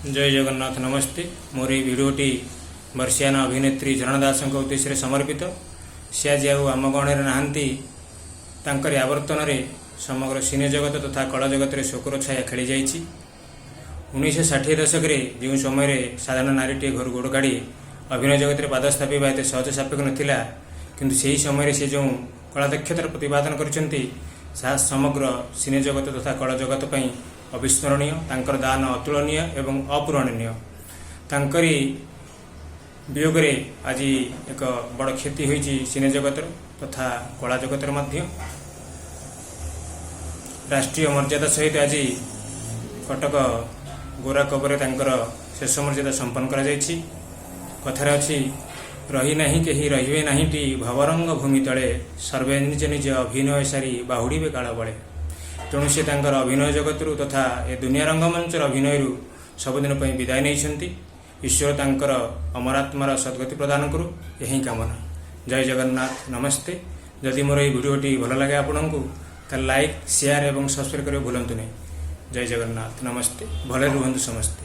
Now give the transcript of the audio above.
ଜୟ ଜଗନ୍ନାଥ, ନମସ୍ତେ। ମୋର ଏହି ଭିଡ଼ିଓଟି ବର୍ଷିୟାନ ଅଭିନେତ୍ରୀ ଝରଣା ଦାସଙ୍କ ଉଦ୍ଦେଶ୍ୟରେ ସମର୍ପିତ। ସେ ଆଜି ଆଉ ଆମ ଗହଣରେ ନାହାନ୍ତି। ତାଙ୍କରି ଆବର୍ତ୍ତନରେ ସମଗ୍ର ସିନେ ଜଗତ ତଥା କଳା ଜଗତରେ ଶୋକର ଛାୟା ଖେଳିଯାଇଛି। 1960 ଦଶକରେ ଯେଉଁ ସମୟରେ ସାଧାରଣ ନାରୀଟିଏ ଘରୁ ଗୋଡ଼ କାଢ଼ି ଅଭିନୟ ଜଗତରେ ପାଦ ସ୍ଥାପିବା ଏତେ ସହଜ ସାପେକ୍ଷ ନଥିଲା, କିନ୍ତୁ ସେହି ସମୟରେ ସେ ଯେଉଁ କଳା ଦକ୍ଷତାର ପ୍ରତିପାଦନ କରିଛନ୍ତି, ତାହା ସମଗ୍ର ସିନେ ଜଗତ ତଥା କଳା ଜଗତ ପାଇଁ ଅବିସ୍ମରଣୀୟ। ତାଙ୍କର ଦାନ ଅତୁଳନୀୟ ଏବଂ ଅପୂରଣୀୟ। ତାଙ୍କରି ବିୟୋଗରେ ଆଜି ଏକ ବଡ଼ କ୍ଷତି ହୋଇଛି ସିନେ ଜଗତର ତଥା କଳା ଜଗତର ମଧ୍ୟ। ରାଷ୍ଟ୍ରୀୟ ମର୍ଯ୍ୟାଦା ସହିତ ଆଜି କଟକ ଗୋରା କବରରେ ତାଙ୍କର ଶେଷ ମର୍ଯ୍ୟାଦା ସମ୍ପନ୍ନ କରାଯାଇଛି। କଥାରେ ଅଛି, ରହି ନାହିଁ କେହି, ରହିବେ ନାହିଁଟି ଭବରଙ୍ଗ ଭୂମି ତଳେ, ସର୍ବେ ନିଜ ନିଜ ଅଭିନୟ ସାରି ବାହୁଡ଼ିବେ କାଳ ବଳେ। ତେଣୁ ସେ ତାଙ୍କର ଅଭିନୟ ଜଗତରୁ ତଥା ଏ ଦୁନିଆ ରଙ୍ଗମଞ୍ଚର ଅଭିନୟରୁ ସବୁଦିନ ପାଇଁ ବିଦାୟ ନେଇଛନ୍ତି। ଈଶ୍ୱର ତାଙ୍କର ଅମରାତ୍ମାର ସଦ୍ଗତି ପ୍ରଦାନ କରୁ, ଏହି କାମନା। ଜୟ ଜଗନ୍ନାଥ, ନମସ୍ତେ। ଯଦି ମୋର ଏହି ଭିଡ଼ିଓଟି ଭଲ ଲାଗେ ଆପଣଙ୍କୁ, ତାହେଲେ ଲାଇକ୍, ସେୟାର ଏବଂ ସବସ୍କ୍ରାଇବ୍ କରିବାକୁ ଭୁଲନ୍ତୁ ନାହିଁ। ଜୟ ଜଗନ୍ନାଥ, ନମସ୍ତେ। ଭଲରେ ରୁହନ୍ତୁ ସମସ୍ତେ।